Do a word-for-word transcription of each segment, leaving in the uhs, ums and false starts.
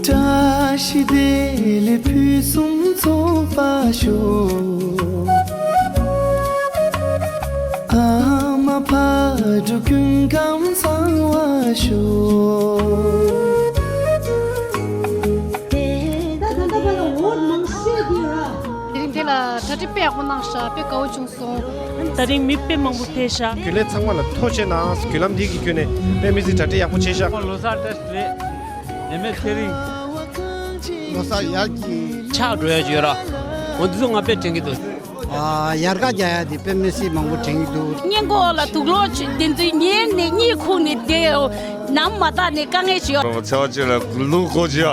བཀྲ་ཤིས་བདེ་ལེགས་ཕུན་སུམ་ཚོགས་པ་ཤོག་ཨ་མ་ཕ་གྲུ་ཀུན་ཁམས་བཟང་བ་ཤོག་དེ་རིང་འདི་ལ་གྲ་སྒྲིག་དཔེ་ཡག་པོ་གནང་ཤག་དཔེ་དགའ་བོ་བྱུང་སོང་། དེ་རིང་མི་དཔེ་མང་པོ་ཕེབས་ཤག་ཁེ་ལས་ཚང་མ་ལ་ཐུགས་རྗེ་གནང་། བརྒྱུད་ལམ་འདི་གི་བརྒྱུད་ནས་དཔེ་མི་སྲིད་གྲ་སྒྲིག་ཡག་པོ་བྱས་ཤག་ལོ་གསར་བཀྲ་ཤིས་བདེ་ལེགས། ཨེ་མེ་ཚེ་རིང་། ལོ་གསར་ཡར་གྱི་ཆགས་འགྲོ་ཡ་ཅིག་ཡོད་ར། འོ་འདི་ཚོ་ང་དཔེ་དྲན་གྱི་འདུག་ཨ་ཡར་ཀ་རྒྱག་ཡ་དེ་དཔེ་མི་སྲིད་མང་པོ་དྲན་གྱི་འདུག་སྔས་མགོ་ལ་དུག་ལོག་ཆུ་དེ་ཚོའི་ཉེར་ནས་གཉིད་ཁུག་ནས་བསྡད་ཡོད། ནམ་མ་བཏགས་ནས་དཀའ་ངལ་ཞིག་ཡོད། ཚེ་བ་ཅིག་ལ་ལུག་གོ་ཅི་ཡ།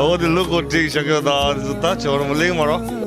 འོ་དེ་ལུག་གོ་འགྲིག་བཞག་ཡོད། ད་ད་ཆོར་མ་ལེགས་མ་རོ།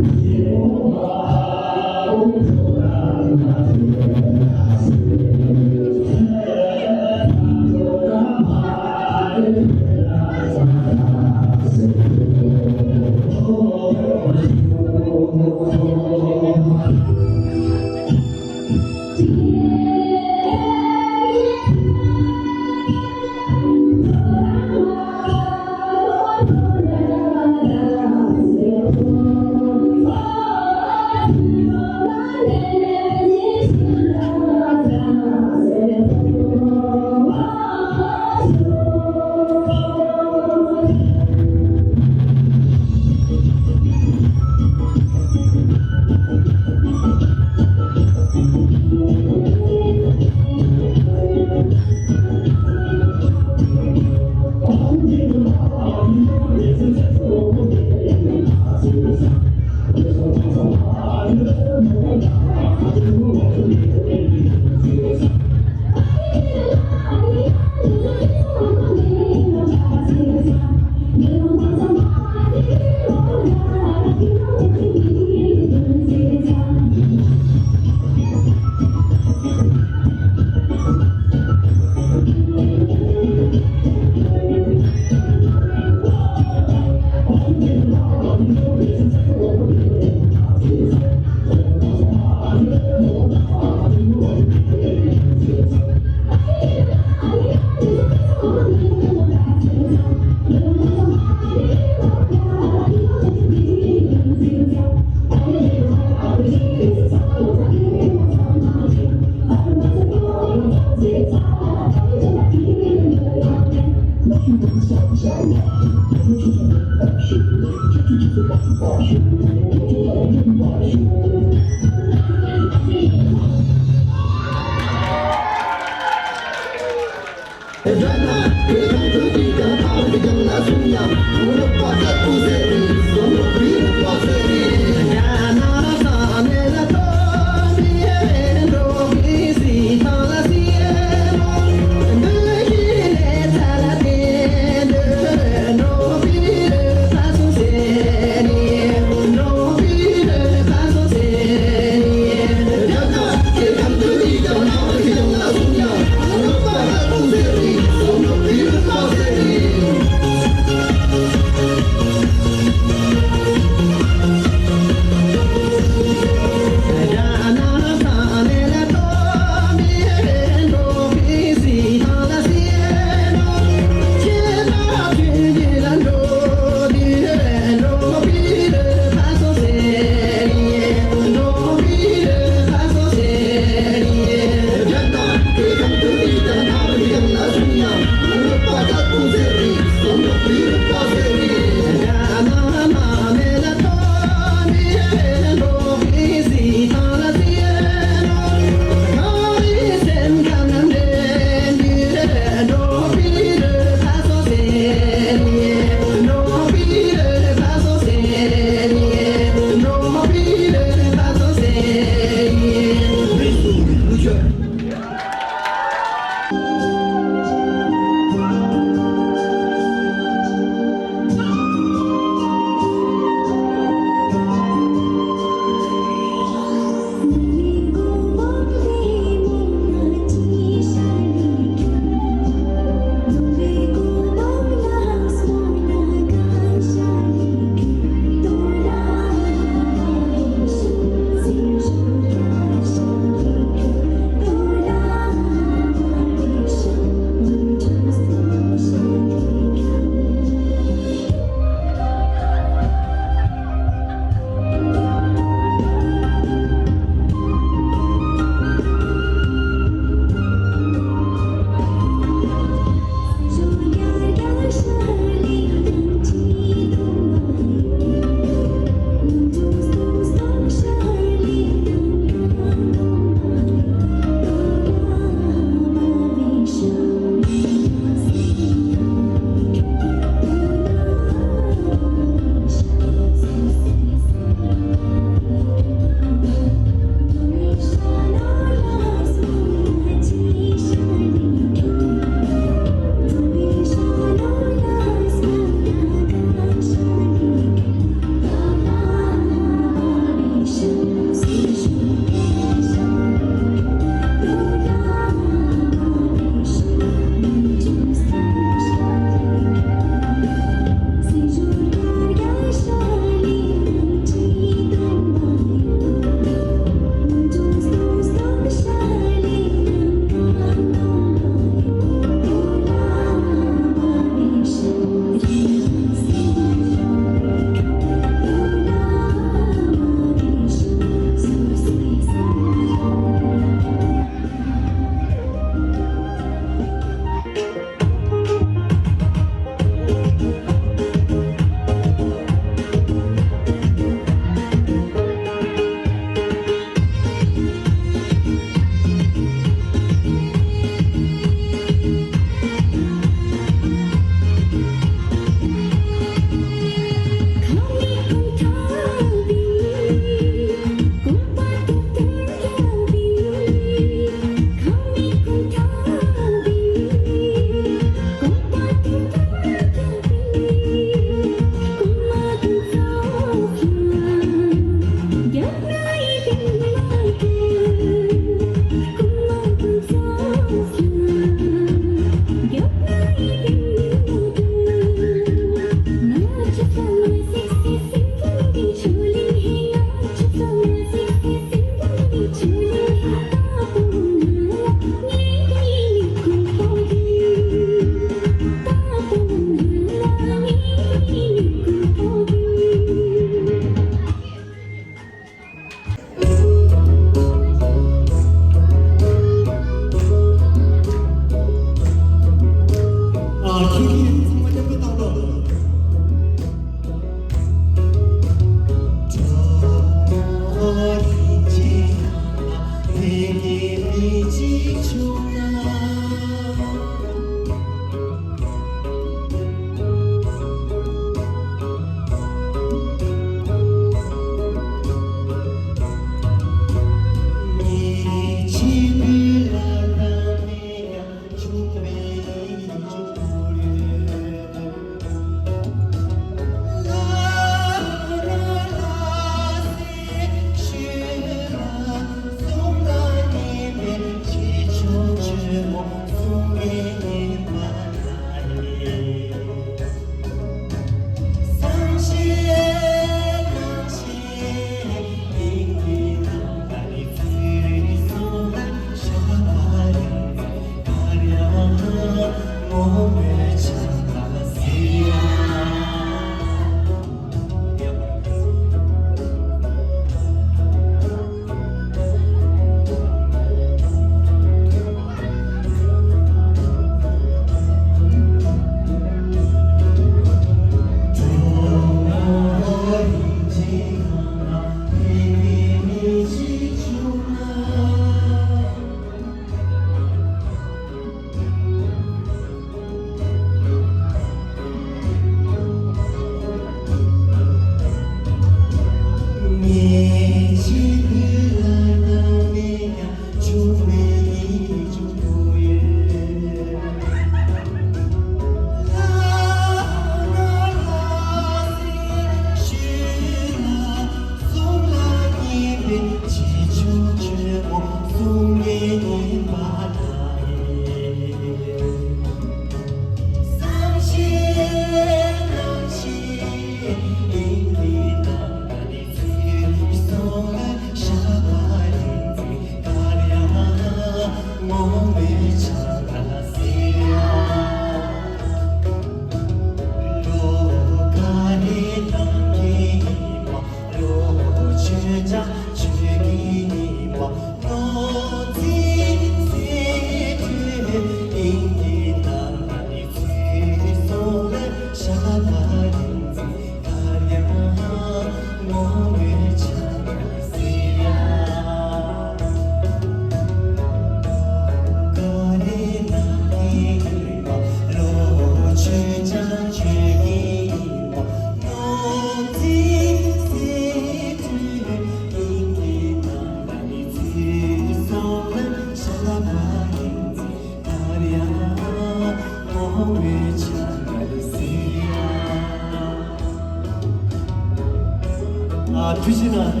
ཨ། ཐུགས་རྗེ་གནང་།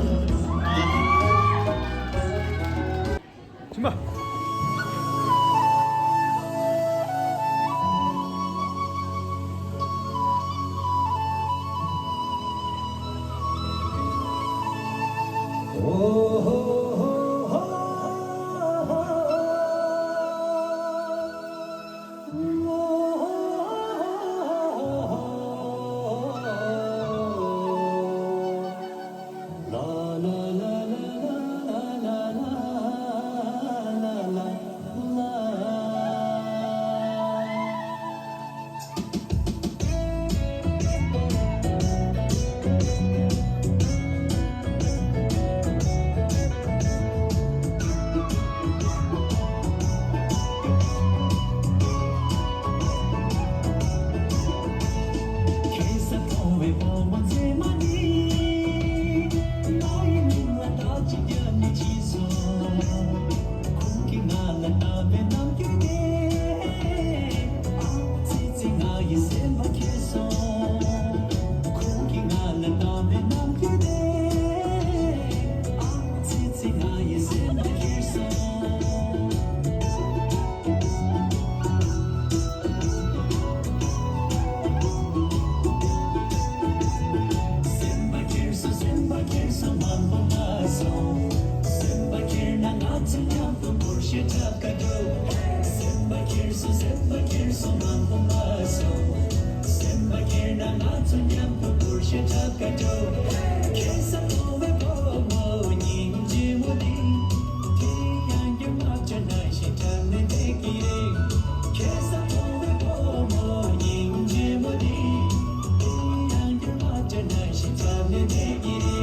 ཁྱིམ་པ། སེམས་པ་ཁྱེར་སོང་། སེམས་པ་ཁྱེར་སོང་། མང་པོ་མ་སོང་། སེམས་པ་ཁྱེར་ན་ང་ཚོ་མཉམ་དུ་སྐོར་ཞིག་འཁྲབ་ག་འགྲོ། སེམས་པ་ཁྱེར་སོང་། སེམས་པ་ཁྱེར་སོང་། མང་པོ་མ་སོང་། སེམས་པ་ཁྱེར་ན་ང་ཚོ་མཉམ་དུ་སྐོར་ཞིག་འཁྲབ་ག་འགྲོ། ཁ་སང་བོད་པའི་བུ་མོ་སྙིང་རྗེ་མོ་འདི། དེ་ཡང་རྒྱུ་མ་ཆ་ན་ཞིག་འཁྲབ་ནས་བསྡད་ཀྱི་རེད། ཁ་སང་བོད་པའི་བུ་མོ་སྙིང་རྗེ་མོ་འདི། དེ་ཡང་རྒྱུ་མ་ཆ་ན་ཞིག་འཁྲབ་ནས་བསྡད་ཀྱི་རེད།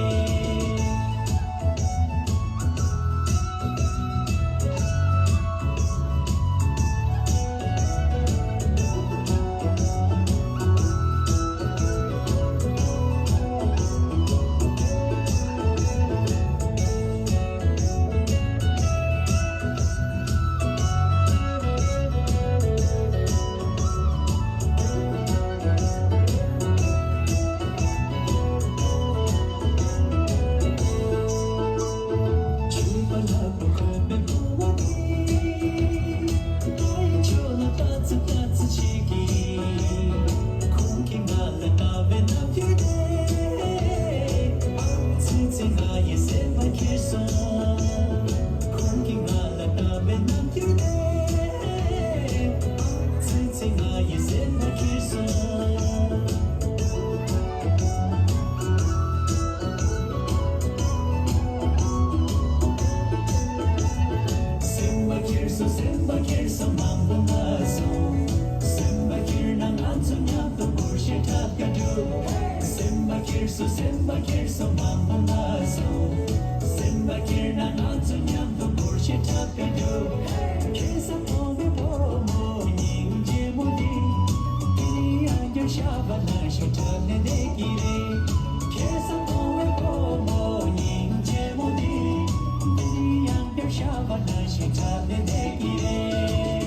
སེམས་པ་ཁྱེར་སོང་། སེམས་པ་ཁྱེར་སོང་། མང་པོ་མ་སོང་། སེམས་པ་ཁྱེར་ན་ང་ཚོ་མཉམ་དུ་སྐོར་ཞིག་འཁྲབ་ག་འགྲོ། སེམས་པ་ཁྱེར་སོང་། སེམས་པ་ཁྱེར་སོང་། མང་པོ་མ་སོང་། སེམས་པ་ཁྱེར་ན་ང་ཚོ་མཉམ་དུ་སྐོར་ཞིག་འཁྲབ་ག་འགྲོ། ཁ་སང་བོད་པའི་བུ་མོ་སྙིང་རྗེ་མོ་འདི། དེ་ཡང་རྒྱུ་ཤ་བ་ལ་ཞིག་འཁྲབ་ནས་བསྡད་ཀྱི་རེད། ཁ་སང་བོད་པའི་བུ་མོ་སྙིང་རྗེ་མོ་འདི། དེ་ཡང་རྒྱུ་ཤ་བ་ལ་ཞིག་འཁྲབ་ནས་བསྡད་ཀྱི་རེད།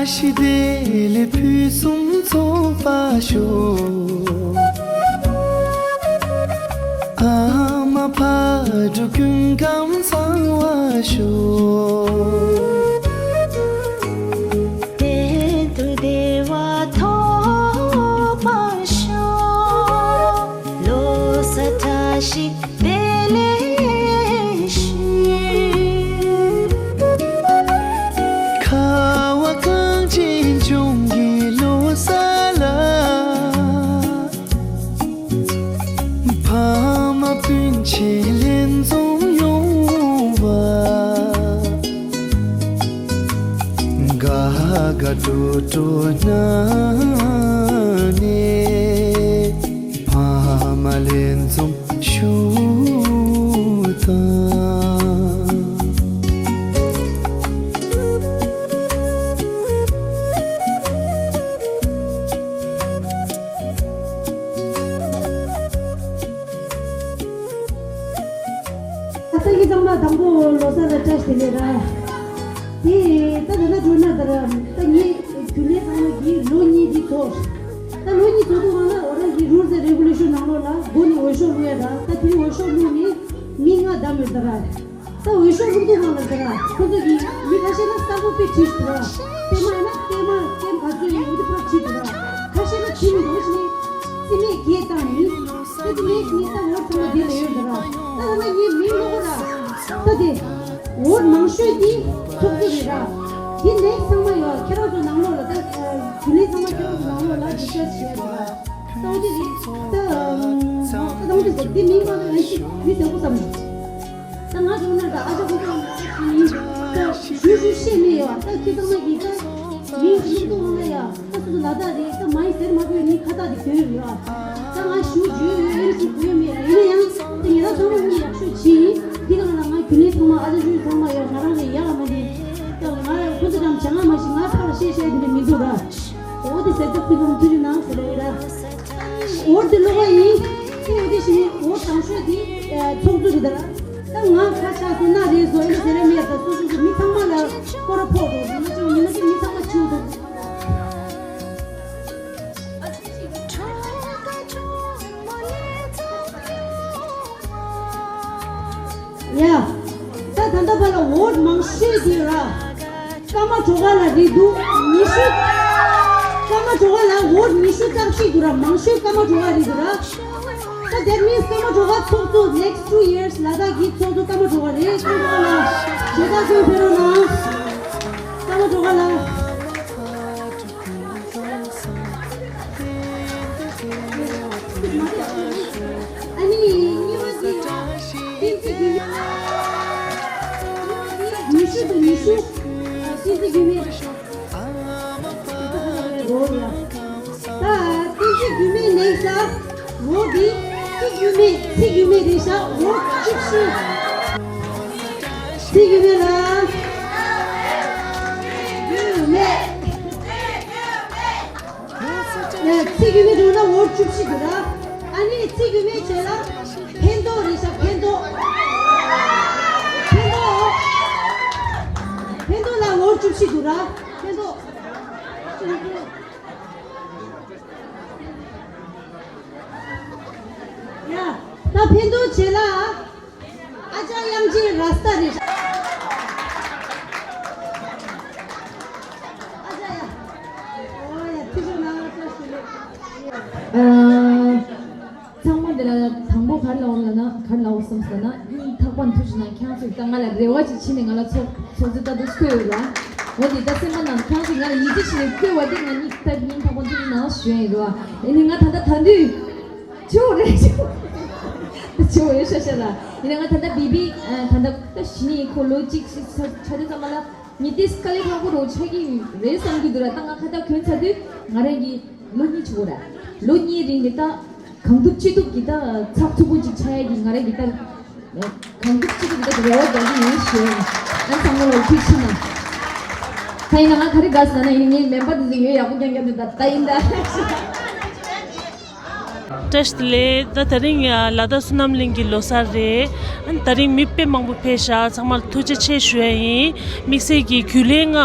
ཞི་བདེ་ལས་ཕུན་སུམ་ཚོགས་པ་ཤོག་ཨ་མ་ཕ་གྲུ་ཀུན་ཁམས་གཙང་བ་ཤོག་གཏན་དུ་བདེ་བ་ཐོབ་པར་ཤོག་ལོ་གསར་བཀྲ་ཤིས་བདེ་ལེགས་ཞུ། ཁ་བ་གངས་ཅན་ལྗོངས་ཀྱི་ལོ་གསར་ལ། ཕ་མ་སྤུན་མཆེད་ལྷན་འཛོམས་ཡོང་བ། དགའ་དགའ་སྤྲོ་སྤྲོ་གནང་ནས་ཕ་མ་ལྷན་འཛོམས་ཞུ་དང་། ད་ལྟ་གི་ཚང་མ་དང་པོ་ལོ་གསར་ལ་བཀྲ་ཤིས་བདེ་ལེགས་ར། དེ་ད་ད་ལྟ་འགྲོ་ན་ད་ར་ད་ངས་རྒྱུན་ལས་ཚང་མ་གི་ལོ་གཉིས་འདི་ཚོགས། ད་ལོ་གཉིས་ཚོགས་དུས་སྒང་ལ་འོ་རང་གི་rules and regulation ནང་ལོགས་ལ་མགོ་ནས་འོས་ཤོག་བླུག་ཡ་ར། ད་དེ་རིང་འོས་ཤོག་བླུག་ནས་མི་ལྔ་བདམས་ཡོད་ད་ར། ད་འོས་ཤོག་བླུག་དུས་སྒང་ལ་ད་ར་ཁོ་ཚོ་གི་མི་ཁ་ཤས་ལ་ས་ཁོ་པའི་བྲིས་ད་ར། པད་མ་ཡིན་ན་པད་མ་སྐྱེམས་ག་ཚོད་ཡོད་འོ་དེ་ཕར་བྲིས་ད་ར། ཁ་ཤས་ལ་བྲིས་མི་འདུག་ཞེས་ནས་རྩིས་མེད་བརྒྱད་བཏང་ནི། ད་དེ་ནས་ངས་ད་ངོ་ཚང་མ་དེ་ལ་ཡོད་འདུག་ར། ད་ད་ལྟ་ངའི་མིང་ཀློག་གོ་ར། ད་དེ་འོ་མང་ཤོས་དེ་ཚོགས་གཙོ་རེད་ར། དེ་ནས་ཚང་མ་ཡོད་ཁྱེད་རང་ཚོ་ནང་ལོགས་ལ་ད་རྒྱུན་ལས་ཚང་མ་ཁྱེད་རང་ཚོ་ནང་ལོགས་ལ་discuss་བྱས་ར། ད་འོ་དེ་རེད་ད། ད་འོ་དེ་ཟེར་དེ་མིང་ཀློག་ན་ཡང་ཅིག་མི་ཟེར་གོ་བསམ་ནས། ད་ང་ཚོ་ན་ད་ཨ་ཅག་ཁོ་ཚོ་ཡིན་ད་ཞུ་ཞུ་ཤེས་མེད་ཡོད་ད་ཁྱེད་ཚང་མ་གིས་ད་མིང་ཞུ་འདུག་འོང་ན་ཡ། ད་སོ་སོ་ལ་དྭགས་རེད་ད་མ་ཡིན་ཟེར་མ་དགོས་ནི་ཁ་བཏགས་དེ་དོན་རེད་ཨ། ད་ང་ཞུ་རྒྱུ་ཡོད་ཡོད་ཅིག་དོན་མེད་ཡིན་ན་ཡང་ད་ཉེ་རང་ཚང་མ་ངུ་ཡག་ཤོས་བྱིན་འདི་གང་ལ་ང་རྒྱུན་ལས་ཚང་མ་ཨ་ཅག་ཞུ་ཚང་མ་ཡོད་ང་རང་ལས་ཡག་མ་འདི་ད་ང་ཁོ་ཚོ་རང་བྱ་ང་མ་ཞིག་ང་ཕར་བཤད་བཤད་དེ་ལས་མི་འདུག་ར། འོ་དེ་ཟེར་ད་ཕུ་ཚང་ཐུ་རི་ནང་ཟེར་རེད་ར། འོ་དེ་ལོག་པ་ཡིན་དེ་འོ་དེ་ཞིག་ནི་འོ་དང་ཤོས་དེ་ཚོགས་གཙོ་རེད་ད་ར། ད་ང་ཁ་ཆག་སོང་ན་རེད་བཟོ་ཨེ་ཟེར་རེ་མེད་ད་སོ་སོ་སོ་མི་ཚང་མ་ལ་སྐོར་ར་ཕོག་འགྲོ་ཡིན་ན་ཅང་ཡིན་ན་ཅང་མི་ཚང་མ་ཆུ་འདུག་ཡ། ད་ད་ལྟ་བར་ལ་འོ་མང་ཤོས་དེ་ར། ཀརྨ་སྒྲོལ་དཀར་ལ་རེད་འདུག་ཉི་ཤུ། ཀརྨ་སྒྲོལ་དཀར་ལ་འོ་ཉི་ཤུ་རྩ་གཅིག་འདུག་ར་མང་ཤོས་ཀརྨ་སྒྲོལ་དཀར་རེད་འདུག་ར། ད་that means ཀརྨ་སྒྲོལ་དཀར་ཚོགས་གཙོ next two years ལ་དྭགས་ཀྱི་ཚོགས་གཙོ་ཀརྨ་སྒྲོལ་དཀར་རེད། ཀརྨ་སྒྲོལ་དཀར་ལགས་ཞེ་དྲག་སྐུ་ཕེབས་རོགས་གནང་། ཀརྨ་སྒྲོལ་དཀར་ལགས། ཨ་ནི་གཉིས་པ་དེ་བསྟན་འཛིན་རྒྱུད་མེད། ཉི་ཤུ་དང་ཉི་ཤུ། བསྟན་འཛིན་རྒྱུད་མེད། ད་བསྟན་འཛིན་རྒྱུད་མེད་next ལོ་འདི་ཚེ་རྒྱུད་མེད་ཚེ་རྒྱུད་མེད་རེད་ཤག་ལོ་བཅུ་བཞི། ཚེ་རྒྱུད་མེད་ལ། རྒྱུད་མེད། ཚེ་རྒྱུད་མེད་འགྲོ་ན་ལོ་བཅུ་བཞི་འདུག་ར། ཨ་ནི་ཚེ་རྒྱུད་མེད་བྱས་ལ་ཕན་ཐོགས་རེད་ཤག་ཕན་ཐོགས། ཕན་ཐོགས། ཕན་ཐོགས་ལ་ལོ་བཅུ་བཞི་འདུག་ར། ཕན་ཐོགས། ཡ། ད་ཕན་ཐོགས་བྱེད་ལ། ཨ་ཅག་དབྱངས་ཅན་ར་སྟ་རེད། ཨ་ཅག་ཡ། ཨོ་ཡ་ཐུགས་རྗེ་གནང་བཀྲ་ཤིས་བདེ་ལེགས། ཨ། ཚང་མ་འདི་ལ་དང་པོ་ག་རེ་ལབ་འོང་ལབ་ན་ག་རེ་ལབ་འོང་བསམ་ཟེར་ན་སྙིང་ཐག་པ་ནས་ཐུགས་རྗེ་གནང་ཁྱེད་རང་ཚོས་ད་ང་ལ་རེ་བ་ཅིག་བྱིན་ནས་ང་ལ་ཚོགས་ཚོགས་གཙོ་ལྟ་དུས་བསྐོས་ཡོད་ར། འོ་དེ་ད་སེམས་པ་ནང་ཁྱེད་རང་ཚོས་ང་ལ་ཡིད་ཆེས་བྱིན་ནས་བསྐོས་པ་དེ་ང་སྙིང་ཐག་སྙིང་ཐག་པ་ནས་ཐུགས་རྗེ་གནང་ཞུ་ཡ་ཡིན་ར། ཨེ་ནི་ང་ད་ལྟ་ད་དུས་ཆེ་བོ་རེད་ཆེ་བོ་ཆེ་བོ་ཡོད་ཤ་ཤ་ར། ཡིན་ན་ང་ད་ལྟ་བི་བི་ད་ལྟ་ད་གཞི་ནས་ཁོ་ལོ་གཅིག་ཤི་ཆ་ཆ་དུས་ཙམ་པ་ལ། ཉི་ཏིས་དཀའ་ལས་ཁག་པོ་རུ་ཆགས་ཀྱི་རེད་བསམ་གྱི་འདུག་ར། ད་ང་ཁ་ཐག་གྱོན་ཚར་དུས་ང་རང་གི་ལོ་གཉིས་བྱུང་བ་ར། ལོ་གཉིས་རིང་གི་ད་གང་ཐུབ་ཅི་ཐུབ་ཀྱི་ད་ཚགས་ཚུད་པོ་ཅིག་ཆགས་ཡ་གི་ང་རང་གི་ད་གང་ཐུབ་ཅི་ཐུབ་ཀྱི་ད་རེ་བ་རྒྱག་གི་ཡིན་ཞུ་ཡ་ཡིན། ཨ་ཚང་མ་ལ་ཐུགས་རྗེ་ཆེ་གནང་། ད་ཡིན་ན་ང་ག་རེ་དགའ་ཟེར་ན་ཡིན་ངའི་མེམ་བར་དེ་ཚོ་ཡོད་ཡག་པོ་རྐྱང་རྐྱང་དེ་ད་ད་ཡིན་ད། བཀྲ་ཤིས་བདེ་ལེགས། ད་དེ་རིང་ཡ་ལ་དྭགས་བསོད་ནམས་གླིང་གི་ལོ་གསར་རེད། ཨ་ནི་དེ་རིང་མི་དཔེ་མང་པོ་ཕེབས་ཤག་ཚང་མར་ཐུགས་རྗེ་ཆེ་ཞུ་ཡ་ཡིན། དམིགས་བསལ་གྱི་རྒྱུན་ལས་ལྔ།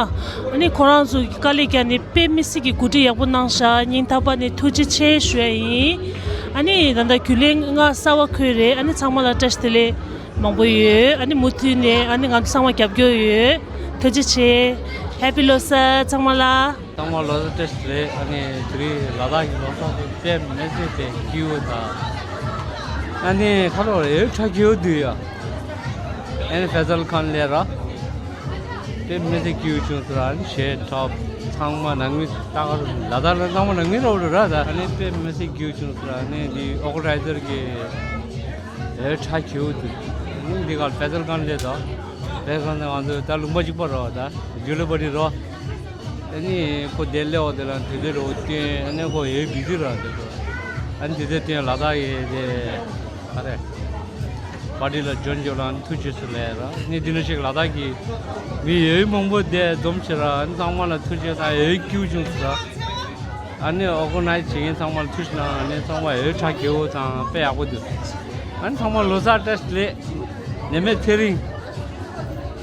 ཨ་ནི་ཁོ་རང་ཚོ་གི་དཀའ་ལས་བརྒྱབ་ནས་དཔེ་མི་སྲིད་ཀྱི་གོ་སྒྲིག་ཡག་པོ་གནང་ཤག་སྙིང་ཐག་པ་ནས་ཐུགས་རྗེ་ཆེ་ཞུ་ཡ་ཡིན། ཨ་ནི་ད་ལྟ་རྒྱུན་ལས་ལྔ་གསར་པ་འཁོད་རེད། ཨ་ནི་ཚང་མ་ལ་བཀྲ་ཤིས་བདེ་ལེགས་མང་པོ་ཡོད། ཨ་ནི་མུ་མཐུད་ནས་ཨ་ནི་ང་ཚོ་ཚང་མ་རྒྱབ་སྐྱོར་ཡོད། ཐུགས་རྗེ་ཆེ། Happy ལོ་གསར་ཚང་མ་ལ། ཚང་མ་ལོ་གསར་བཀྲ་ཤིས་བདེ་ལེགས། ཨ་ནི་དེ་རིང་ལ་དྭགས་ཀྱི་ལོ་གསར་དེ་དཔེ་མི་སྲིད་དེ་སྐྱིད་པོ་དང་། ཨ་ནི་ཁ་ལོ་རེ་ཁྲ་སྐྱིད་པོ་འདུག་ཡ། ཨ་ནི་ཕེ་སལ་ཁཱན་ལས་ར། དཔེ་མི་སྲིད་སྐྱིད་པོ་བྱུང་སོང་། ཨ་ནི་གཞས་འཁྲབ་ཚང་མ་ནང་མི་ལྟ་གར་ལ་དྭགས་ལ་ཚང་མ་ནང་མི་རོགས་རུ་ར་ད། ཨ་ནི་དཔེ་མི་སྲིད་སྐྱིད་པོ་བྱུང་སོང་། ཨ་ནི་འདི་ཨོ་ག་ནའི་ཛར་གི་ཨེ་ཁྲ་སྐྱིད་པོ་འདུག་ཨ་ནི་འདི་གར་ཕེ་སལ་ཁཱན་ལས་ད། ཕེ་སལ་ཁཱན་ལས་ང་ཚོ་ད་ལུང་པ་གཅིག་པ་རོ་ད་ཇུ་ལི་བ་རི་རོ། ཨ་ནི་ཁོ་དེ་སླེབས་པ་དེ་ལ་དུས་ཚོད་རོ་བསྟུན། ཨ་ནི་ཁོ་ཡོད་བི་ཟི་ར་དེ་ཚོ། ཨ་ནི་དུས་ཚོད་བསྟུན་ལ་དྭགས་ཡོད་དེ་ག་རེ། པར་ཊི་ལ་འབྱོར་འབྱོར་ལ་ཨ་ནི་ཐུགས་རྗེ་ཆེ་ལབ་ར། ཨ་ནི་འདི་ནང་བཞིན་ལ་དྭགས་ཀྱི་མི་ཡོད་མང་པོ་དེ་འཛོམས་བྱས་ར། ཨ་ནི་ཚང་མ་ལ་ཐུགས་རྗེ་དང་ཡོད་སྐྱིད་པོ་བྱུང་སོང་ར། ཨ་ནི་ཨོ་ག་ནའི་ཛར་བྱེད་མཁན་ཚང་མ་ལ་ཐུགས་རྗེ་གནང་། ཨ་ནི་ཚང་མ་ཡོད་ཁྲ་སྐྱིད་པོ་དང་དཔེ་ཡག་པོ་འདུག་ཨ་ནི་ཚང་མ་ལོ་གསར་བཀྲ་ཤིས་བདེ་ལེགས། ནད་མེད་ཚེ་རིང་།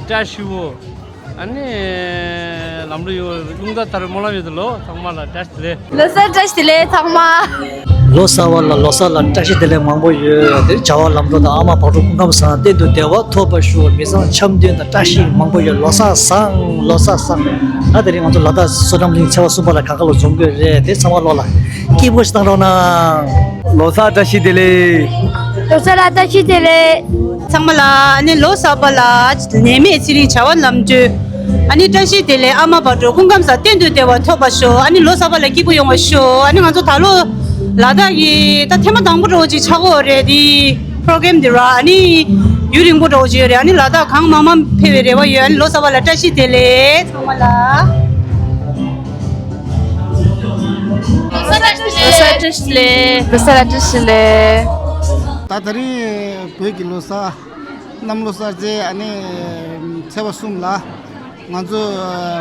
བཀྲ་ཤིས་པོ། ཨ་ནི་ལམ་འགྲོ་ཡོང་རླུང་རྟ་དར་སྨོན་ལམ་ཡོད་དོ། ལོ་ཚང་མ་ལ་བཀྲ་ཤིས་བདེ་ལེགས། ལོ་གསར་བཀྲ་ཤིས་བདེ་ལེགས་ཚང་མ། ལོ་གསར་བ་ལ་ལོ་གསར་ལ་བཀྲ་ཤིས་བདེ་ལེགས་མང་པོ་ཡོད། དེ་བྱ་བ་ལམ་འགྲོ་དང་ཨ་མ་བག་གྲོ་སྐུ་ཁམས་བཟང་། གཏན་དུ་བདེ་བ་ཐོབ་པར་ཤོག་མི་ཚང་འཆམ་མཐུན་དང་བཀྲ་ཤིས་མང་པོ་ཡོད། ལོ་གསར་བཟང་། ལོ་གསར་བཟང་། ད་དེ་རིང་ང་ཚོ་ལ་དྭགས་བསོད་ནམས་གླིང་ཚེས་པ་གསུམ་པ་ལ་གང་ག་ལ་འཛོམས་དགོས་རེད། དེ་ཚང་མ་ལོ་ལ་སྐྱིད་པོ་ཞིག་བཏང་རོགས་གནང་། ལོ་གསར་བཀྲ་ཤིས་བདེ་ལེགས། ལོ་གསར་ལ་བཀྲ་ཤིས་བདེ་ལེགས། ཚང་མ་ལ་ཨ་ནི་ལོ་གསར་པ་ལ་ནད་མེད་ཚེ་རིང་བྱ་བ་ལམ་འགྲོ། ཨ་ནི་བཀྲ་ཤིས་བདེ་ལེགས། ཨ་མ་བག་གྲོ་སྐུ་ཁམས་བཟང་། གཏན་དུ་བདེ་བ་ཐོབ་པར་ཤོག་ཨ་ནི་ལོ་གསར་པ་ལ་སྐྱིད་པོ་ཡོང་བར་ཤོག་ཨ་ནི་ང་ཚོ་ད་ལོ་ལ་དྭགས་ཀྱི་ད་ཐེངས་མ་དང་པོ་འདྲ་བོ་ཅིག་ཆགས་ཀྱི་ཡོད་རེད། དེ་པོ་རོ་གྷ་རམ་འདི་ར་ཨ་ནི་ཡུན་རིང་པོ་འདྲ་བོ་ཅིག་ཡོད་རེད། ཨ་ནི་ལ་དྭགས་གང་མང་མང་ཕེབས་པའི་རེ་བ་ཡོད། ཨ་ནི་ལོ་གསར་པ་ལ་བཀྲ་ཤིས་བདེ་ལེགས་ཚང་མ་ལ། ལོ་གསར་བཀྲ་ཤིས་བདེ་ལེགས། ལོ་གསར་བཀྲ་ཤིས་བདེ་ལེགས། ད་དེ་རིང་བོད་ཀྱི་ལོ་གསར། གནམ་ལོ་གསར་ཚེས་ཨ་ནི་ཚེས་པ་གསུམ་ལ་ང་ཚོ་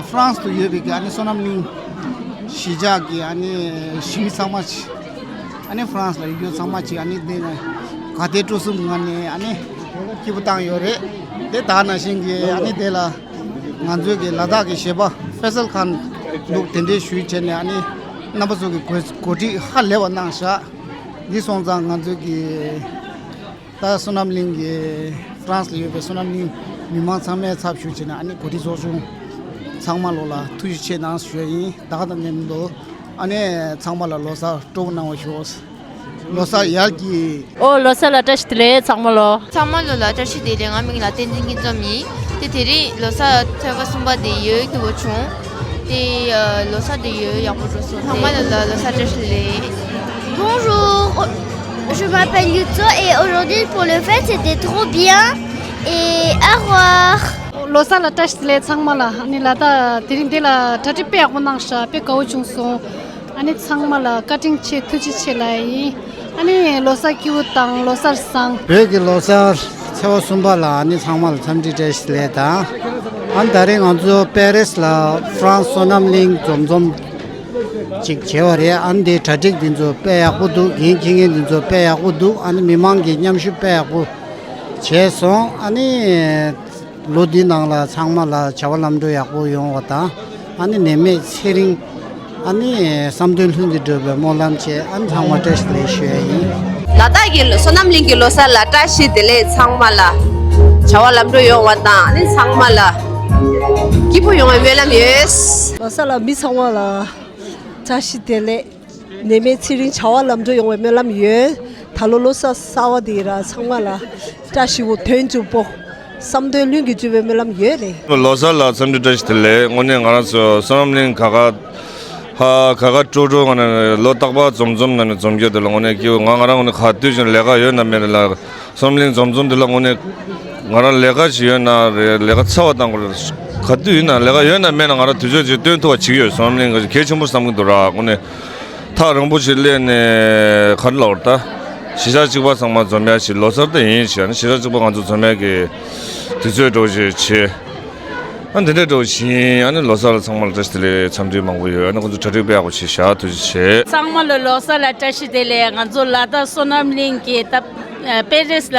ཧྥ་རན་སི་དུ་ཡོད་པའི་གི་ཨ་ནི་བསོད་ནམས་གླིང་གཞིས་ཆགས་ཀྱི་ཨ་ནི་གཞིས་མི་ཚང་མ་ཅིག་ཨ་ནི་ཧྥ་རན་སི་ལ་ཡོད་ཚང་མ་ཅིག་ཨ་ནི་འདི་ནས་ག་དེ་སྤྲོ་གསུམ་ངང་ནས་ཨ་ནི་སྐྱིད་པོ་བཏང་ཡོད་རེད། དེ་ད་ནང་བཞིན་གྱི་ཨ་ནི་དེ་ལ་ང་ཚོའི་གི་ལ་དྭགས་ཀྱི་གཞས་པ་ཕེ་སལ་ཁཱན་ལུགས་དེ་འདྲའི་ཞུས་བྱས་ནས་ཨ་ནི་རྣམ་པ་ཚོ་གི་གོ་གོ་སྒྲིག་ཧ་ལས་པ་གནང་ཤག་འདི་སོང་ཙང་ང་ཚོའི་གི་ད་བསོད་ནམས་གླིང་གི་ཧྥ་རན་སི་ལ་ཡོད་པའི་བསོད་ནམས་གླིང་མི་མང་ཚང་མའི་ཚབ་ཞུས་བྱས་ནས་ཨ་ནི་གོ་སྒྲིག་ཚོགས་ཆུང་ཚང་མ་ལོ་ལ་ཐུགས་རྗེ་ཆེ་གནང་ཞུ་ཡ་ཡིན། ད་ག་དང་ནས་མི་འདུག་ཨ་ནི་ཚང་མ་ལ་ལོ་གསར་སྤྲོ་པོ་གནང་བ་ཞུ། ལོ་གསར་ཡར་གྱིས། ཨོ་ལོ་གསར་ལ་བཀྲ་ཤིས་བདེ་ལེགས་ཚང་མ་ལོ། ཚང་མ་ལོ་ལ་བཀྲ་ཤིས་བདེ་ལེགས། ང་མིང་ལ་བསྟན་འཛིན་སྐྱིད་འཛོམས་ཡིན། དེ་དེ་རིང་ལོ་གསར་ཚེས་པ་གསུམ་པ་དེ་ཡོད་སྐྱིད་པོ་བྱུང་། དེ་ལོ་གསར་དེ་ཡོད་ཡག་པོ་འགྲོ་སོང་། ཚང་མ་ལོ་ལ་ལོ་གསར་བཀྲ་ཤིས་བདེ་ལེགས། Bonjour, je m'appelle Yutso et aujourd'hui pour le fête c'était trop bien et au revoir. ལོ་གསར་ལ་བཀྲ་ཤིས་བདེ་ལེགས་ཚང་མ་ལ། ཨ་ནི་ལ་དྭགས་དེ་རིང་འདི་ལ་གྲ་སྒྲིག་དཔེ་ཡག་པོ་གནང་ཤག་དཔེ་དགའ་བོ་བྱུང་སོང་། ཨ་ནི་ཚང་མ་ལ་བཀའ་དྲིན་ཆེ་ཐུགས་རྗེ་ཆེ་ལབ་ཡིན། ཨ་ནི་ལོ་གསར་སྐྱིད་པོ་དང་ལོ་གསར་བཟང་། བོད་ཀྱི་ལོ་གསར་ཚེས་པ་གསུམ་པ་ལ་ཨ་ནི་ཚང་མ་ལ་འཚམས་འདྲི་བཀྲ་ཤིས་བདེ་ལེགས་དང་། ཨ་ནི་ད་རེས་ང་ཚོ་པེ་རིས་ལ་ཧྥ་རན་སི་བསོད་ནམས་གླིང་འཛོམས་འཛོམས་ཅིག་བྱས་པ་རེད། ཨ་ནི་དེའི་གྲ་སྒྲིག་འདི་ཚོ་དཔེ་ཡག་པོ་འདུག་འགན་འཁྱེར་མཁན་འདི་ཚོ་དཔེ་ཡག་པོ་འདུག་ཨ་ནི་མི་མང་གི་མཉམ་ཞུགས་དཔེ་ཡག་པོ་བྱས་སོང་། ཨ་ནི། ལོ་འདིའི་ནང་ལ་ཚང་མ་ལ་བྱ་བ་ལམ་འགྲོ་ཡག་པོ་ཡོང་བ་དང་། ཨ་ནི་ནད་མེད་ཚེ་རིང་། ཨ་ནི་བསམ་དོན་ལྷུན་གྱིས་འགྲུབ་པའི་སྨོན་ལམ་བཅས། ཨ་ནི་ཚང་མ་བཀྲ་ཤིས་བདེ་ལེགས་ཞུ་ཡ་ཡིན། ལ་དྭགས་ཀྱི་བསོད་ནམས་གླིང་གི་ལོ་གསར་ལ་བཀྲ་ཤིས་བདེ་ལེགས། ཚང་མ་ལ་བྱ་བ་ལམ་འགྲོ་ཡོང་བ་དང་། ཨ་ནི་ཚང་མ་ལ་སྐྱིད་པོ་ཡོང་བའི་སྨོན་ལམ་ཡོད། ལོ་གསར་ལ་མི་ཚང་མ་ལ་བཀྲ་ཤིས་བདེ་ལེགས། ནད་མེད་ཚེ་རིང་བྱ་བ་ལམ་འགྲོ་ཡོང་བའི་སྨོན་ལམ་ཡོད། ད་ལོ་ལོ་གསར་གསར་པ་འདི་ར་ཚང་མ་ལ་བཀྲ་ཤིས་པོ་དོན་གྲུབ་པོ་བསམ་དོན་ལྷུན་གྱིས་འགྲུབ་པའི་སྨོན་ལམ་ཡོད་རེད། ལོ་གསར་ལ་འཚམས་འདྲི་བཀྲ་ཤིས་བདེ་ལེགས། དངོས་གནས་ང་རང་ཚོ་བསོད་ནམས་གླིང་ག་ག་ཧ་ག་ག་སྤྲོ་སྤྲོ་ངང་ནས་ལོ་རྟག་པར་འཛོམས་འཛོམས་ནང་ནས་འཛོམས་རྒྱུ་དེ་ལ་དངོས་གནས་སྐྱིད་པོ། ང་ང་རང་དངོས་གནས་ག་དུས་ཀྱང་ལས་ཀ་ཡོད་ན་མེད་ན་ལ། བསོད་ནམས་གླིང་འཛོམས་འཛོམས་འདི་ལ་དངོས་གནས་ང་རང་ལས་ཀ་ཞིག་ཡོད་ན་རེད། ལས་ཀ་ཚ་བ་བཏང་དགོས་རེད། ག་དུས་ཡིན་ན་ལས་ཀ་ཡོད་ན་མེད་ན་ང་རང་དུས་ཚོད་ཅིག་སྟོན་ཐུབ་པ་བྱེད་ཀྱི་ཡོད། བསོད་ནམས་གླིང་གི་གལ་ཆེན་པོ་བསམ་གྱི་འདུག་ར། དངོས་གནས་ཐག་རིང་པོ་ཞིག་སླེབས་ནས་ག་རེ་ལབ་དགོས་རེད་ད། གཞིས་ཆགས་གཅིག་པ་ཚང་མ་འཛོམས་ཡ་ཞིག་ལོ་གསར་ད་ཡིན་ཞིག་ཨ་ནི་གཞིས་ཆགས་གཅིག་པ་ང་ཚོ་འཛོམས་ཡ་གི་དུས་ཚོད་འགྲོ་ཞིག་བྱེད། ཨ་འདི་འདྲ་འགྲོ་བཞིན་ཨ་ནི་ལོ་གསར་ལ་ཚང་མ་ལ་བཀྲ་ཤིས་བདེ་ལེགས། འཚམས་འདྲི་མང་པོ་ཡོད། ཨ་ནི་ཁོང་ཚོ་གྲ་སྒྲིག་དཔེ་ཡག་པོ་བྱས་ཤག་ཐུགས་རྗེ་ཆེ། ཚང་མ་ལ་ལོ་གསར་ལ་བཀྲ་ཤིས་བདེ་ལེགས། ང་ཚོ་ལ་དྭགས་བསོད་ནམས་གླིང་གི་ད་པེ་རིས་ལ་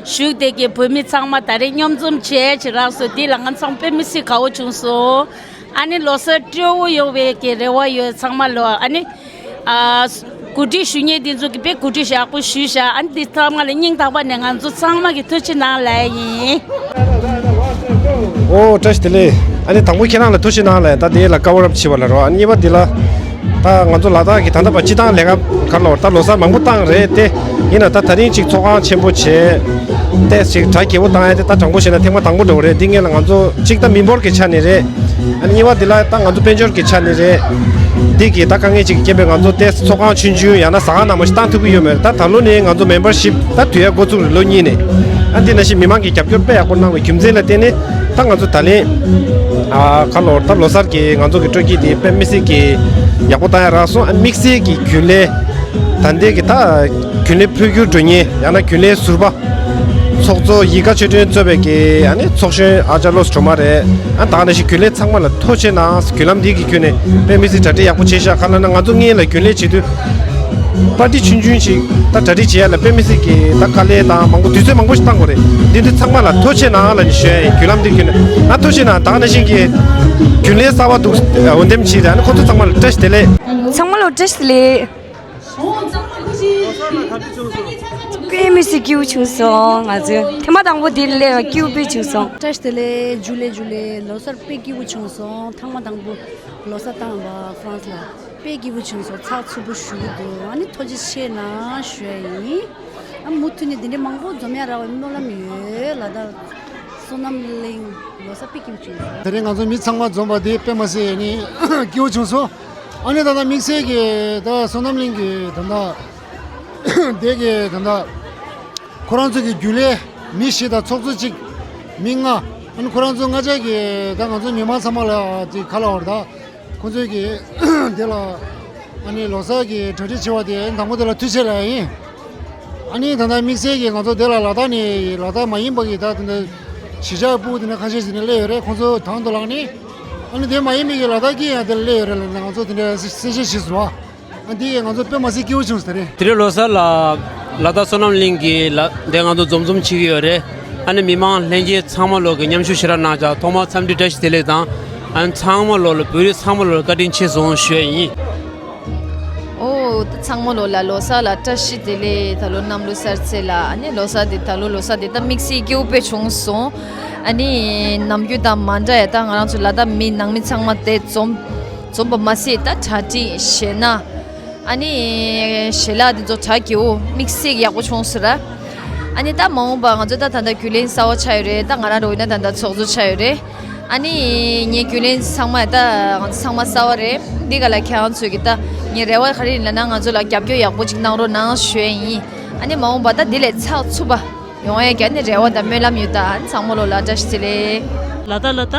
བཞུགས་བསྡད་ཀྱི་བོད་མི་ཚང་མ་ད་རེས་མཉམ་འཛོམས་བྱས་བྱས་རག་སོང་། འདི་ལ་ང་ཚང་དཔེ་མི་སྲིད་དགའ་བོ་བྱུང་སོང་། ཨ་ནི་ལོ་གསར་སྤྲོ་བོ་ཡོང་བའི་གི་རེ་བ་ཡོད། ཚང་མ་ལོ་ཨ་ནི་ཨ་གོ་སྒྲིག་ཞུ་མཁན་འདི་ཚོ་གི་དཔེ་གོ་སྒྲིག་ཡག་པོ་ཞུས་ཤག་ཨ་ནི་འདི་ཚང་མ་ལ་སྙིང་ཐག་པ་ནས་ང་ཚོ་ཚང་མ་གི་ཐུགས་རྗེ་གནང་ལབ་ཡིན། ཨོ་བཀྲ་ཤིས་བདེ་ལེགས། ཨ་ནི་དང་པོ་ཁྱེད་རང་ལ་ཐུགས་རྗེ་གནང་ལབ། ད་དེ་ལ་ཀ་བར་ཨབ་བྱས་པ་ལ་རོ། ཨ་ནི་གཉིས་པ་འདི་ལ་ད་ང་ཚོ་ལ་དྭགས་ཀྱི་ད་ལྟ་བར་སྤྱི་བཏང་ལས་ཀ་ག་ལོ་ད་ལོ་གསར་མང་པོ་བཏང་རེད་དེ། ཡིན་ན་ད་ད་རིང་ཅིག་ཚོགས་ཁང་ཆེན་པོ་བྱས་ཏེ་ཅིག་གྲ་རྒྱས་པོ་བཏང་ཡ་དེ་ད་དྲང་པོ་བཤད་ན་ཐེངས་མ་དང་པོ་འདྲ་བོ་རེད། འདི་སྔོན་ལ་ང་ཚོ་གཅིག་ད་མི་འབོར་གྱི་ཆ་ནས་རེད། ཨ་ནི་གཉིས་པ་འདི་ལ་ད་ང་ཚོ་དཔལ་འབྱོར་གྱི་ཆ་ནས་རེད། འདི་གི་ད་དཀའ་ངལ་ཅིག་རྐྱེན་པས་ང་ཚོ་ཏོག་ཙམ་ཚོགས་ཁང་ཆུང་ཆུང་ཡང་ན་ཟ་ཁང་ནང་མ་ཞིག་བཏང་ཐུབ་ཀྱི་ཡོད་མེད། ད་ད་ལོ་ནས་ང་ཚོ་མེམ་བར་ཤིབ་ད་དུས་ཡ་འགོ་བཙུགས་རེད། ལོ་གཉིས་ནས། ཨ་འདི་ནང་བཞིན་མི་མང་གིས་རྒྱབ་སྐྱོར་དཔེ་ཡག་པོ་གནང་བའི་རྒྱུ་མཚན་ལ་བརྟེན་ནས་ད་ང་ཚོ་ད་ལན་ཨ་ཁ་ལོ་ད་ལོ་གསར་གྱི་ང་ཚོ་གི་སྤྲོ་སྐྱིད་དེ་དཔེ་མི་སྲིད་ཀྱི་ཡག་པོ་བཏང་ཡ་རག་སོང་། ཨ་དམིགས་བསལ་གྱི་རྒྱུན་ལས་ད་ལྟའི་གི་ད་རྒྱུན་ལས་འཕོ་འགྱུར་འགྲོ་མཁན་ཡང་ན་རྒྱུན་ལས་ཟུར་པ། ཚོགས་གཙོ་ཡིད་དགའ་ཆོས་སྒྲོན་གཙོས་པའི་གི་ཨ་ནི་ཚོགས་གཞོན་ཨ་ཅག་བློ་སྒྲོལ་མ་རེད། ཨ་ད་ག་ནང་བཞིན་རྒྱུན་ལས་ཚང་མ་ལ་ཐུགས་རྗེ་གནང་། རྒྱུན་ལམ་འདི་གི་བརྒྱུད་ནས་དཔེ་མི་སྲིད་གྲ་སྒྲིག་ཡག་པོ་བྱས་ཤག་ག་ལབ་ན་ང་ཚོ་སྔོན་ལ་རྒྱུན་ལས་བྱེད་དུས་པར་ཊི་ཆུང་ཆུང་ཞིག་ད་གྲ་སྒྲིག་བྱེད་ཡ་ལ་དཔེ་མི་སྲིད་ཀྱི་ད་དཀའ་ལས་དང་མང་པོ་དུས་ཚོད་མང་པོ་ཞིག་བཏང་དགོས་རེད། འདི་འདི་ཚང་མ་ལ་ཐུགས་རྗེ་གནང་ལབ་ནས་ཞུ་ཡ་ཡིན། རྒྱུན་ལམ་འདི་བརྒྱུད་ནས་ང་ཐུགས་རྗེ་གནང་། ད་ག་ནང་བཞིན་གྱི་རྒྱུན་ལས་གསར་པ་འདུག་འོ་འདེམས་བྱས་ཏེ་ཨ་ནི་ཁོ་ཚོ་ཚང་མ་ལ་བཀྲ་ཤིས་བདེ་ལེགས། ཚང་མ་ལ་བཀྲ་ཤིས་བདེ་ལེགས། དཔེ་མི་སྲིད་སྐྱིད་པོ་བྱུང་སོང་། ང་ཚོ་ཐེངས་མ་དང་པོ་འདི་ལས་སྐྱིད་པོ་དཔེ་བྱུང་སོང་། བཀྲ་ཤིས་བདེ་ལེགས། ཇུ་ལེ་ཇུ་ལེ། ལོ་གསར་དཔེ་སྐྱིད་པོ་བྱུང་སོང་། ཐེངས་མ་དང་པོ་ལོ་གསར་བཏང་བ་ཧྥ་རན་སི་ལ་དཔེ་སྐྱིད་པོ་བྱུང་སོང་། ཚགས་ཚུད་པོ་ཞུ་གི་འདུག་ཨ་ནི་ཐུགས་རྗེ་ཆེ་གནང་ཞུ་ཡ་ཡིན། ཨ་མུ་མཐུད་ནས་འདི་འདྲའི་མང་པོ་འཛོམས་ཡ་རག་པའི་སྨོན་ལམ་ཡོད། ལ་དྭགས་བསོད་ནམས་གླིང་ལོ་གསར་དཔེ་སྐྱིད་པོ་བྱུང་སོང་། དེ་རིང་ང་ཚོ་མི་ཚང་མ་འཛོམས་པ་དེ་དཔེ་མི་སྲིད་ནི་སྐྱིད་པོ་བྱུང་སོང་། ཨ་ནི་ད་ལྟ་དམིགས་བསལ་གྱི་ད་བསོད་ནམས་གླིང་གི་ད་ལྟ་དེ་གི་ད་ལྟ་ཁོ་རང་ཚོ་གི་རྒྱུན་ལས་མི་བཞི་དང་ཚོགས་གཙོ་གཅིག་མི་ལྔ། ཨ་ནི་ཁོ་རང་ཚོ་ལྔ་ཆ་གི་ད་ང་ཚོ་མི་མང་ཚང་མ་ལ་ཅིག་ཁ་ལ་བར་ད་ཁོ་ཚོ་གི་དེ་ལ་ཨ་ནི་ལོ་གསར་གི་གྲ་སྒྲིག་བྱས་པ་དེ་དང་པོ་དེ་ལ་ཐུགས་རྗེ་ཆེ་ལབ་ཡ་ཡིན། ཨ་ནི་ད་ལྟ་དམིགས་བསལ་གྱི་ང་ཚོ་དེ་ལ་ལ་དྭགས་ནས་ལ་དྭགས་མ་ཡིན་པ་གི་ད་དེ་འདྲ་གཞིས་ཆགས་སྤུ་གུ་དེ་འདྲ་ཁ་ཤས་ཤིག་ནས་སླེབས་ཡོད་རེད། ཁོང་ཚོ་དང་དུ་ལངས་ནས་ཨ་ནི་དེ་མ་ཡིན་པའི་གི་ལ་དྭགས་ཀྱི་ཡང་དེ་ལ་སླེབས་ཡོད་རེད་ལབ་ནས་ང་ཚོ་དེ་འདྲ་གསལ་བཤད་ཞུས་སོང་བ། ཨ་འདི་ཡིས་ང་ཚོ་དཔེ་མ་སྲིད་སྐྱིད་པོ་བྱུང་ཟེར་རེད། དེ་རིང་ལོ་གསར་ལ་ལ་དྭགས་བསོད་ནམས་གླིང་གི་ལ་དེ་ང་ཚོ་འཛོམས་འཛོམས་བྱེད་ཀྱི་ཡོད་རེད། ཨ་ནི་མི་མང་ལྷན་རྒྱས་ཚང་མ་ལོག་གི་མཉམ་ཞུགས་ཞེ་དྲག་གནང་ཅག་ཐོག་མར་འཚམས་འདྲི་བཀྲ་ཤིས་བདེ་ལེགས་དང་། ཨ་ནི་ཚང་མ་ལོག་ལ་བོད་རིགས་ཚང་མ་ལོག་ལ་བཀའ་དྲིན་ཆེ་ཟེར་ཞུ་ཡ་ཡིན། ཨོ། ཚང་མ་ལོ་ལ་ལོ་གསར་ལ་བཀྲ་ཤིས་བདེ་ལེགས། ད་ལོ་གནམ་ལོ་གསར་ཚེས་ལ་ཨ་ནི་ལོ་གསར་འདི་ད་ལོ་ལོ་གསར་འདི་ད་དམིགས་བསལ་སྐྱིད་པོ་དཔེ་བྱུང་སོང་། ཨ་ནི་ནམ་རྒྱུན་དང་མ་འདྲ་ཡ་ད་ང་རང་ཚོ་ལ་དྭགས་མི་ནང་མི་ཚང་མ་དེ་འཛོམས་འཛོམས་པ་མ་ཟད་ད་གྲ་སྒྲིག་ཞེ་ན་ཨ་ནི་ཞལ་ལག་འདི་ཚོ་གྲ་རྒྱས་པོ་དམིགས་བསལ་ཡག་པོ་བྱུང་སོང་ར། ཨ་ནི་ད་མ་འོངས་པ་ང་ཚོ་ད་ད་ལྟ་རྒྱུན་ལས་གསར་པ་ཆགས་ཡོད་རེད། ད་ང་རང་རོ་ཡིན་ན་ད་ལྟ་ཚོགས་གཙོ་ཆགས་ཡོད་རེད། ཨ་ནི་ངའི་རྒྱུན་ལས་ཚང་མ་ད་ང་ཚོ་ཚང་མ་གསར་པ་རེད། འདི་ག་ལ་ཁྱེད་རང་ཚོས་ཀྱི་ད་ངའི་རེ་བ་ག་རེ་ཡིན་ལབ་ན་ང་ཚོ་ལ་རྒྱབ་སྐྱོར་ཡག་པོ་ཅིག་གནང་རོགས་གནང་ཞུ་ཡ་ཡིན། ཨ་ནི་མ་འོངས་པ་ད་འདི་ལས་ཚགས་ཚུད་པ་ཡོང་ཡ་གི་ཨ་ནི་རེ་བ་དང་སྨོན་ལམ་ཡོད། ད་ཨ་ནི་ཚང་མ་ལོ་ལ་བཀྲ་ཤིས་བདེ་ལེགས། ལ་དྭགས་ལ་ད་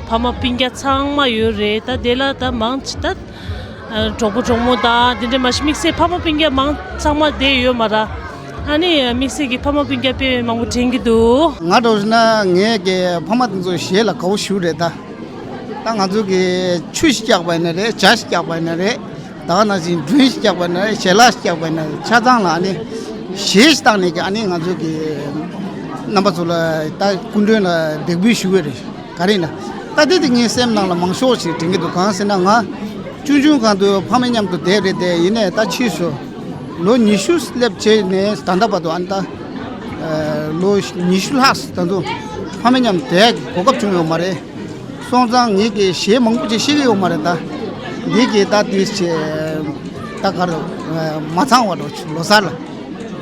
ཕ་མ་སྤུན་ཀྱག་ཚང་མ་ཡོད་རེད། ད་དེ་ལ་ད་མང་ཆེ་ད་གྲོགས་པོ་གྲོགས་མོ་དང་དེ་འདྲ་མ་གཞི་དམིགས་བསལ་ཕ་མ་སྤུན་ཀྱག་མང་ཚང་མ་བསྡད་ཡོད་མ་ར། ཨ་ནི་དམིགས་བསལ་གྱི་ཕ་མ་སྤུན་ཀྱག་དཔེ་མང་པོ་དྲན་གྱི་འདུག་ང་འདྲ་བོ་ཞིག་ན་ངས་ཀྱི་ཕ་མ་དེ་ཚོ་ཞལ་ལ་དགའ་བོ་ཞུ་རེད་ད། ད་ང་ཚོ་གི་ཆུ་ཞིག་བཀྱག་པ་ཡིན་ན་རེད། ཇ་ཞིག་བཀྱག་པ་ཡིན་ན་རེད། ད་ག་ནང་བཞིན་སྒྲོན་ཞིག་བཀྱག་པ་ཡིན་ན་རེད། ཞལ་ལག་ཞིག་བཀྱག་པ་ཡིན་ན་རེད། ཆ་ཚང་ལ་ཨ་ནི་ཞལ་ཞིག་བཏང་ནས་ཀྱི་ཨ་ནི་ང་ཚོ་གི་རྣམ་པ་ཚོ་ལ་ད་སྐུ་མགྲོན་ལ་འདེགས་འབུལ་ཞུ་གི་རེད། ག་རེ་ཡིན་ན། ད་དེ་དེ་ངའི་སེམས་ནང་ལ་མང་ཤོས་ཤིག་དྲན་གྱི་འདུག་གང་ཟེར་ན་ང་ཆུང་ཆུང་སྒང་དུ་ཕ་མ་མཉམ་དུ་བསྡད་རེད་དེ། ཡིན་ནའི་ད་ཕྱིས་སུ་ལོ་ཉི་ཤུ་སླེབས་བྱས་ནས་ད་ལྟ་བར་དུ་ཨ་ནི་ད་ལོ་ཉི་ཤུ་ལྷག་ད་དུང་ཕ་མ་མཉམ་བསྡད་གོ་སྐབས་བྱུང་ཡོད་མ་རེད། སོང་ཙང་ངེད་ཀྱིས་གཞས་མང་པོ་ཅིག་ཤེས་ཀྱི་ཡོད་མ་རེད་ད། འདི་གི་ད་དེ་བྱས་ད་ག་རེ་མ་ཚང་བ་འགྲོ་ལོ་གསར་ལ།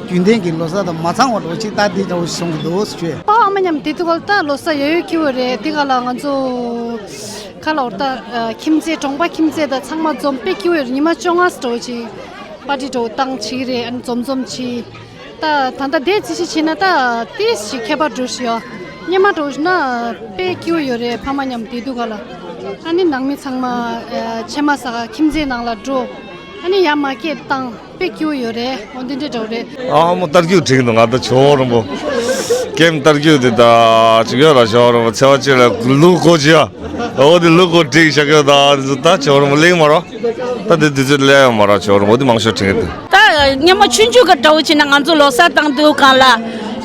རྒྱུན་ལྡན་གྱི་ལོ་གསར་དང་མ་ཚང་བ་འགྲོ་ཅིག་ད་འདི་འདྲ་བོ་ཞིག་སོང་གི་འདུག་ཞུས། ཨ་ཨ་མ་མཉམ་དེ་དུས་ག་ལ་ད་ལོ་གསར་ཡོད་ཡོད་ཁྱི་བོ་རེད། དེ་ག་ལ་ང་ཚོ་ཁ་ལ་འོར་ད་ཁྱིམ་མཚེས་གྲོང་པ་ཁྱིམ་མཚེས་དང་ཚང་མ་འཛོམས་དཔེ་ཁྱི་བོ་རེད། ཉི་མ་བཅོ་ལྔ་འགྲོ་ཅིག་པར་ཊི་འགྲོ་བཏང་བྱེད་ཀྱི་རེད། ཨ་ནི་འཛོམས་འཛོམས་བྱེད། ད་ད་ལྟ་དེ་རྩིས་ཞིབ་བྱས་ན་ད་ཏིས་ཞིག་ཁྱད་པར་འགྲོ་ཞིག་ཡོད། སྙེ་མ་འགྲོ་ཞིག་ན་དཔེ་སྐྱིད་པོ་ཡོད་རེད། ཕ་མ་མཉམ་བསྡད་དུས་ག་ལ་ཨ་ནི་ནང་མི་ཚང་མ་ཕྱེ་མ་ཟ་ག་ཁྱིམ་མཚེས་ནང་ལ་འགྲོ། ཨ་ནི་ཡར་མར་སྐད་བཏང་དཔེ་སྐྱིད་པོ་ཡོད་རེད། འོ་འདི་འདྲ་འདྲ་བོ་རེད། ཨ་མོ་རྟ་རྒྱུག་དྲན་གྱི་འདུག་ང་ད་ཇོ་བོ་རིན་པོ། ཀེམ་བསྟར་རྒྱུ་དེ་ད་ཅིག་ཡོད་ར་ཞོར་མོ་ཚེ་བ་ཅིག་ལ་ལུག་གོ་ཅི་ཡ། འོ་དེ་ལུག་གོ་འགྲིག་ཤག་ཡོད་ད་དེ་ཚོ་ད་ཞོར་མོ་ལེགས་མ་རོ། ད་དེ་དུས་ཚོད་ལས་ཡོད་མ་ར་ཞོར་མོ་དེ་མང་ཤོས་དྲན་གི་འདུག་ད་སྔོན་མ་ཆུང་ཆུང་གི་འདྲ་བོ་བྱས་ན་ང་ཚོ་ལོ་གསར་བཏང་དུས་སྒང་ལ་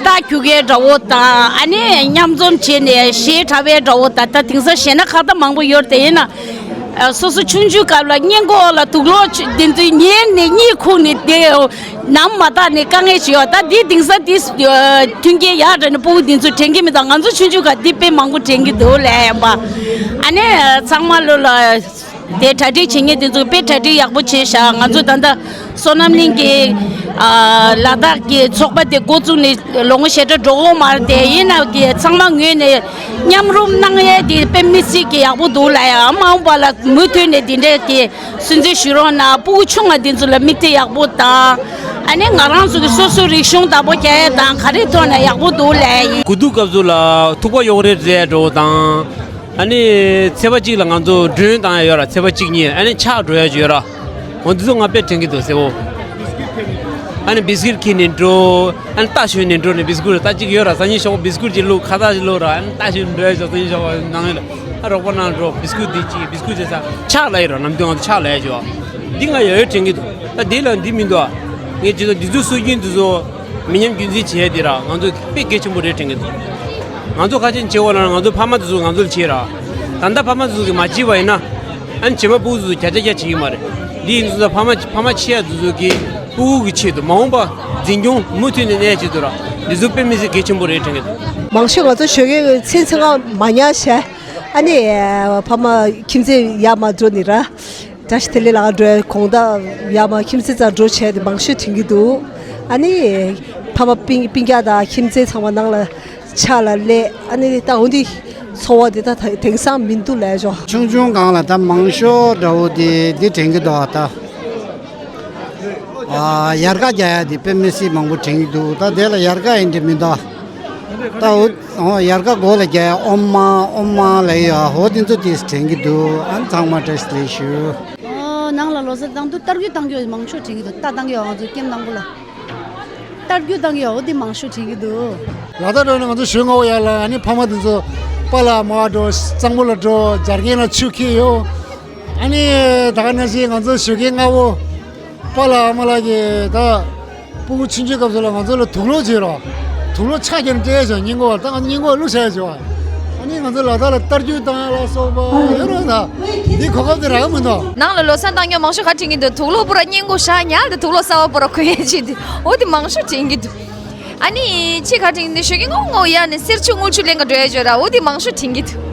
རྟ་རྒྱུག་གའི་འདྲ་བོ་དང་ཨ་ནི་མཉམ་འཛོམས་བྱས་ནས་གཞས་འཁྲབ་པའི་འདྲ་བོ་དང་ད་དེང་སང་གཞས་སྣ་ཁག་ད་མང་པོ་ཡོད་དེ་ཡིན་ན། ཨ། སོ་སོ་ཆུང་ཆུང་སྐབས་ལ་སྔས་མགོ་ལ་དུག་ལོག་ཆུ་དེ་ཚོའི་ཉལ་ནས་གཉིད་ཁུག་ནས་བསྡད། ནམ་མ་བཏགས་ནས་དཀའ་ངལ་ཞིག་ཡོད། ད་འདི་དེང་སང་འདི་ཨ། མཐུན་རྐྱེན་ཡག་དྲགས་ནས་སྤུ་གུ་འདི་ཚོ་དྲན་གྱི་མི་འདུག་ང་ཚོ་ཆུང་ཆུང་སྐབས་འདི་དཔེ་མང་པོ་དྲན་གྱི་འདུག་ལབ་ཡིན་པ། ཨ་ནི་ཚང་མ་ལོ་ལ་དེ་གྲ་སྒྲིག་བྱེད་མཁན་དེ་ཚོ་དཔེ་གྲ་སྒྲིག་ཡག་པོ་བྱས་ཤག་ང་ཚོ་ད་ལྟ་བསོད་ནམས་གླིང་གི་ཨ། ལ་དྭགས་ཀྱི་ཚོགས་པ་དེ་འགོ་བཙུགས་ནས་ལོ་ངོ་ཞེ་དྲག་འགྲོ་གི་མ་རེད་དེ། ཡིན་ནའང་དེ་ཚང་མ་ངོས་ནས་མཉམ་རུབ་གནང་ཡས་དེ་དཔེ་མི་སྲིད་ཀྱི་ཡག་པོ་འདུག་ལབ་ཡ། མ་འོངས་པ་ལ་མུ་མཐུད་ནས་དེ་འདྲས་དེ་སུན་གཙེར་ཞུ་རོགས་གནང་། སྤུ་གུ་ཆུང་བ་དེ་ཚོ་ལ་མིག་དཔེ་ཡག་པོ་དང་། ཨ་ནི་ང་རང་ཚོ་གི་སོ་སོའི་རིག་གཞུང་བདག་པོ་རྒྱག་ཡས་དང་ག་རེ་ཐོག་ནས་ཡག་པོ་འདུག་ལབ་ཡ་ཡིན། དགུ་ཐུག་སྐབས་སུ་ལ་ཐུག་པ་གཡོག་རེ་རེ་འགྲོ་དང་། ཨ་ནི་ཚེས་པ་གཅིག་ལ་ང་ཚོ་མགྲོན་བཏང་ཡ་ཡོད་ར། ཚེས་པ་གཅིག་གཉིས་ཨ་ནི་ཆག་འགྲོ་ཡ་ཅིག་ཡོད་ར། འོ་འདི་ཚོ་ང་དཔེ་དྲན་གྱི་འདུག་སེ་བོ། ཨ་ནི་བིས་ཀིར་ཁྱེར་ནས་འགྲོ། ཨ་ནི་རྟ་ཞོན་ནས་འགྲོ་ནས་བིས་ཀིར་རྟ་གཅིག་ཡོད་ར། སང་ཉིན་ཞོགས་པ་བིས་ཀིར་གཅིག་བླུགས། ཁ་བཏགས་ཅིག་བླུགས་ར། ཨ་ནི་རྟ་ཞོན་འགྲོ་ཡ་ཞོག་སང་ཉིན་ཞོགས་པ་ནང་ལ་ཨ་རོགས་པ་ནང་འགྲོ། བིས་ཀིར་འདི་གཅིག་བིས་ཀིར་བྱས་ས་ཆག་ལབ་ཡོད་ར། ནམ་དུས་ང་ཚོ་ཆག་ལབ་ཡ་ཅིག་ཡོད། འདི་ང་ཡ་ཡོད་དྲན་གྱི་འདུག་ད་འདི་ལ་འདི་མི་འདུག་ཨ། ངས་བྱས་ཙང་འདི་ཚོ་སྲོལ་རྒྱུན་འདི་ཚོ་མི་ཉམས་རྒྱུན་འཛིན་བྱེད་ཡ་འདི་ར་ང་ཚོ་དཔེ་གལ་ཆེན་པོ་རེད་དྲན་གྱི་འདུག་ང་ཚོ་ཁ་ཆེམས་བྱེད་དགོས་ལ་ང་ཚོ་ཕ་མ་དེ་ཚོ་ང་ཚོ་ལ་བྱེད་ར། ད་ལྟ་ཕ་མ་དེ་ཚོ་གིས་མ་བྱེད་པ་ཡིན་ན། ཨ་ནི་རྗེས་མ་སྤུ་གུ་ཚོ་བརྒྱ་ཆ་བརྒྱ་བྱེད་ཀྱི་མ་རེད། འདི་ཡིན་ཙང་ཕ་མ་ཕ་མ་ཆེ་ཡ་དེ་ཚོ་གིས་སྤུ་གུ་གི་ཆེད་དུ་མ་འོངས་པ་འཛིན་སྐྱོང་མུ་མཐུད་ནས་གནས་ཆེད་དུ་ར་འདི་ཚོ་དཔེ་མི་སྲིད་གལ་ཆེན་པོ་རེད་དྲན་གྱི་འདུག་མང་ཤོས་ང་ཚོ་ཞོགས་ཀའི་མཚན་ཚེ་གང་མ་ཉལ་བྱས། ཨ་ནི་ཕ་མ་ཁྱིམ་མཚེས་ཡར་མར་འགྲོ་ནི་ར། བཀྲ་ཤིས་བདེ་ལེགས་ལབ་འགྲོ་ཡ་དགོང་དག་ཡར་མར་ཁྱིམ་མཚེས་རྩར་འགྲོ་བྱས་ཏེ་མང་ཤོས་དྲན་གྱི་འདུག་ཨ་ནི་ཕ་མ་སྤུན་སྤུན་ཀྱག་དང་ཁྱིམ་མཚེས་ཚང་མ་ནང་ལ་ཕྱག་ལ་སླེབས། ཨ་ནི་ད་འོ་འདི་ཚོར་བ་འདི་ད་དེང་སང་མི་འདུག་ལབ་ཞོག་ཆུང་ཆུང་སྒང་ལ་ད་མང་ཤོས་འདྲ་བོ་འདི་འདི་དྲན་གྱི་འདུག་ད། ཨ། ཡལ་ག་རྒྱག་ཡ་འདི་དཔེ་མི་སྲིད་མང་པོ་དྲན་གྱི་འདུག་ད་དེ་ལ་ཡལ་ག་ཡིན་འདྲ་མི་འདུག་ད་འོ། འོ་ཡལ་ག་མགོ་ལ་རྒྱག་ཡ་ཨོཾ་མ་ཨོཾ་མ་ལབ་ཡ་འོ་འདི་ཚོ་དེ་དྲན་གྱི་འདུག་ཨ་ནི་ཚང་མ་བཀྲ་ཤིས་བདེ་ལེགས་ཞུ། ཨོ། ནང་ལ་ལོ་གསར་བཏང་དུས་རྟ་རྒྱུག་བཏང་རྒྱུ་མང་ཤོས་དྲན་གྱི་འདུག་རྟ་བཏང་གི་ཡོད། ང་ཚོའི་ཀེམ་ནང་པོ་ལ་རྟ་རྒྱུག་བཏང་གི་ཡོད། འོ་འདི་མང་ཤོས་དྲན་གྱི་འདུག་ལ་དྭགས་འགྲོ་ན་ང་ཚོ་ཞོགས་སྔ་པོ་ཡར་ལ་ཨ་ནི་ཕ་མ་དེ་ཚོ་པཱ་ལགས་མར་འགྲོ། གཙང་པོ་ལ་འགྲོ། འཇར་གན་ལ་ཆུ་འཁྱེར་ཡོང་། ཨ་ནི་ད་ག་ནང་བཞིན་ང་ཚོ་ཞོགས་ཀའི་སྔ་པོ་པཱ་ལགས་ཨ་མ་ལགས་ཀྱིས་ད་སྤུ་གུ་ཆུང་ཆུང་སྐབས་སུ་ལ་ང་ཚོ་ལ་དུག་ལོག་བྱེད་རོགས། དུག་ལོག་ཆ་རྒྱབ་ནས་སྤྲད་ཡ་བྱས། སྔས་མགོ་བར་ད་ང་ཚོ་སྔས་མགོ་བླུགས་བྱ་ཡ་བྱས་པ། ཨ་ནི་ང་ཚོ་ལ་དྭགས་ལ་རྟ་རྒྱུག་བཏང་ཡ་ལ་སོགས་པ་ཡོད་རེད། ད་འདི་གོ་སྐབས་དེ་རག་གི་མི་འདུག་ནང་ལ་ལོ་གསར་བཏང་མཁན་མང་ཤོས་ག་དྲན་གྱི་འདུག་དུག་ལོག་པུ་ར་སྔས་མགོ་བཞག་ཉལ་ཏེ་དུག་ལོག་གསར་པ་པུ་ར་གོན་ཡ་བྱེད་དེ་འོ་དེ་མང་ཤོས་དྲན་གྱི་འདུག་ཨ་ནི་ཅི་ག་དྲན་ནི་ཞོགས་ཀའི་སྔ་པོ་སྔ་པོ་ཡར་ནས་གསེར་ཆུ་དངུལ་ཆུ་ལེན་ག་འགྲོ་ཡ་ཅིག་ཡོད་ར། འོ་དེ་མང་ཤོས་དྲན་གྱི་འདུག